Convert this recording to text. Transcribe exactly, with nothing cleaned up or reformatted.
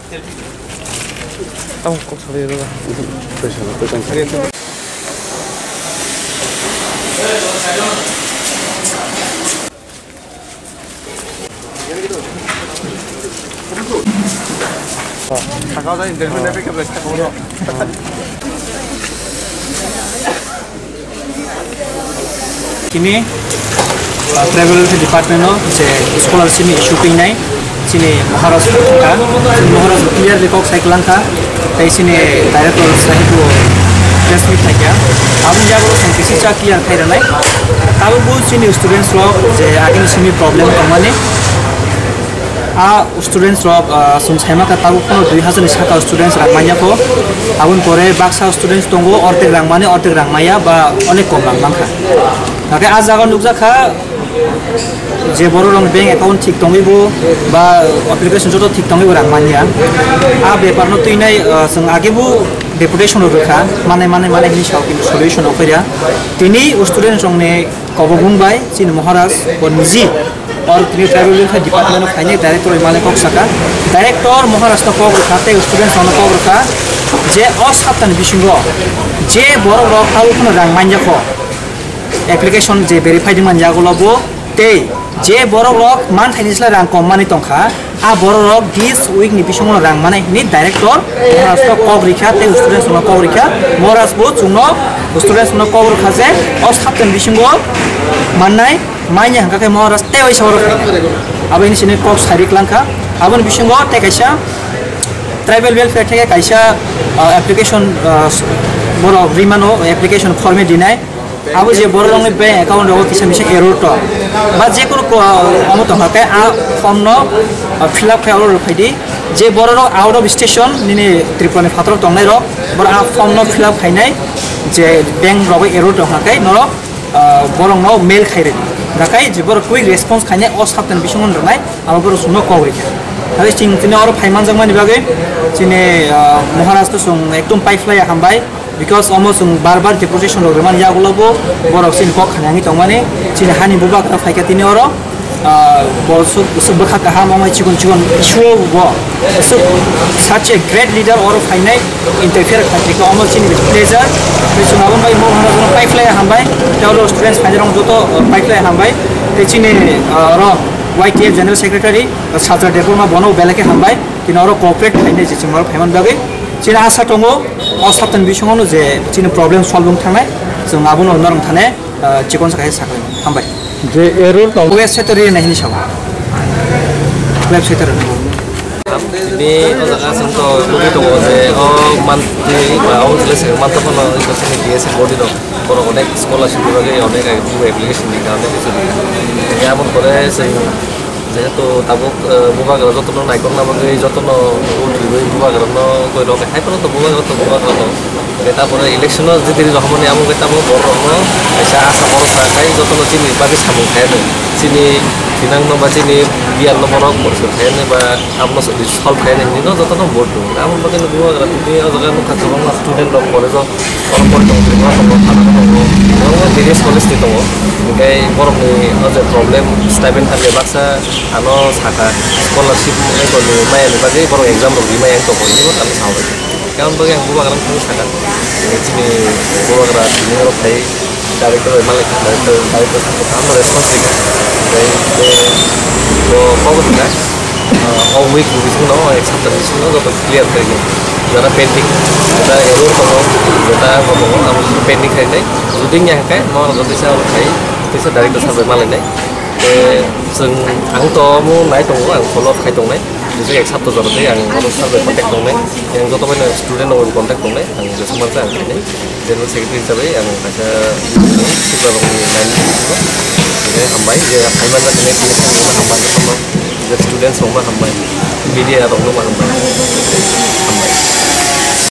Tamo kok salai rw. Chini, uh, tribal welfare department o je scholarship ni issue twi nai chini Maharaj thangkha. Chini Maharaj clear record sai kwlangkha. Tei chini director sahib bo press meet khaikha. Aboni yago chwng kisi cha clear khai rwnai. Tabuk bo chini students rok je agini simi problem tongmani. A students rok, ah, chwng saima kha tabuk phano dui hazar ni saka students rang manya kho. Aboni pore baksa students tongo, ordek rang mani, ordek rang maya ba onek kom rang mankha. Hake a jaga nukjakha je borok rok bank account thik tongwi bo ba application joto thik tongwi bo rang manya. A bepar no twinai, ah, chwng age bo deputation rok rwkha, manai, manai, manai hini sao kintu solution rok phaiya. Tini students rok ni Kobobung bai chini Maharaj bo niji or tini tribal welfare department o phainai director bai malai kok saka. Director Maharaj no kok rwkha tei students rok no kok rwkha je o saptani bisingo je borok rok tabuk phano rang manya kho application je verify di manya ulo bo tei je borok rok manthaini slai rang kom mani tongkha. A borok rok this week ni bisingo rang manai hwnwi director Maharaj no kok rikha tei students no kok rikha. Maharaj bo chwngno students no kok rikha je o saptani bisingo mannai manya hwnkha khe Maharaj tei waisa oro khainai. Abo hini sini kok sari klangkha. Aboni bisingo tei kaisa tribal welfare theke kaisa, uh, application, uh, borok rimano application form e dinai. Abo je borok rokni bank account rogo kisa misa error to ba je kono ko-, omo tongkha khe a form no, uh, fill up khai oro rw phaidi. Je borok rok out of station nini Tripura ni phataro tongnai rok borok a form no fill up khainai je bank rogo error tongkha khe norok, uh, borok no mail khai rwdi. Gakai je borok quick response khainai o saptani bisingo rwnai abo borok chwngno kok rikha. Tei chwng tini oro phai manjakmani bagwi chini, uh, Maharaj to chwng ekdom paiphlaiya hambai. Because omo chwng bar bar deportation rok rwmani yagulo bo borok chini kok khanani tongmani chini hani bubagra phaikha tini oro, ah, bo swk, swk bwkha kaham omo chikon chikon issue o bo swk such a great leader oro phainai interfere khaikha omo chini pleasure. Tei chwng aboni bai mo hwnna jono paiphlai hambai tei oro students phainai rok joto, ah, paiphlai hambai tei chini, ah, oro Y T F General Secretary, ah, Sajra Debbarma bono belai khe hambai. Tini oro cooperate khainai je chwng oro phaiman bagwi chini asa tongo o saptani bisingo no je chini problem solve wng thangnai chwng abono norong thane, ah, chikon sakai sakhlai hambai. Je error tong website ri nai hini sabo website ri. Tini o jaga chwng to nugwi tongo je o monthly ba o jile se month phano iko chini B S F body rok borok onek scholarship ni bagwi onek application ni karon tei kisu ni aboni pore chwng Jehetu tabuk, eh, bubagra jotono naikokna bagwi jotono vote riwi bubagrano goi rok hai phano to bubagra to bubagra no. Tei tapore election o jitiri rohormani amo khe tamo borok rokno kaisa asa borosa khai jotono chini bagwi samung khai ano. Chini thinang no ba chini biyan no borok poriskar khai ano ba abono solve khai ano hinwi no jotono vote rw. Aboni bagwi no bubagra tini o jaga nukha kwbangma student rok college o Oro pori tongo, Tripura tongo, Thana tongo, oro B D S college ni tongo. Hinkhe borokni o je problem, stipend thangkhe baksa ano sakha, scholarship wngkha ni maya ni bagwi borok exam rok ri maya wng tongkha, hinwi bo tamo sao bai. Hinkhe aboni bagwi ang bubagra no thangwi sakha. Hinkhe chini bubagra tini oro phai director bai malik kha, director, director sakha, ano response rikha. Hinkhe bo kok rwkha. Ah, o week ni bisingo, ek sapta ni bisingo joto clear khainai. Jara pending, jeta error tongo, jeta abo tongo, abo pending khainai. Jodi wngya hwnkhe, mo joto teisa abo khai, teisa director sir bai malainai. Tei chwng, ang to omo nai tongo, ang follow up khai tongnai. Jodi ek sapta jora tei ang oro sir bai contact tongnai. Yang joto bai no student rok bai contact tongnai, ang jeswk mansa ang khainai. General Secretary hisabe ang kaisa Tripura rokni line bisingo, tini hambai je phaimanjak hwnwi tini phaimanjak hambai, hambai je students rokno hambai, media rokno hambai, hambai.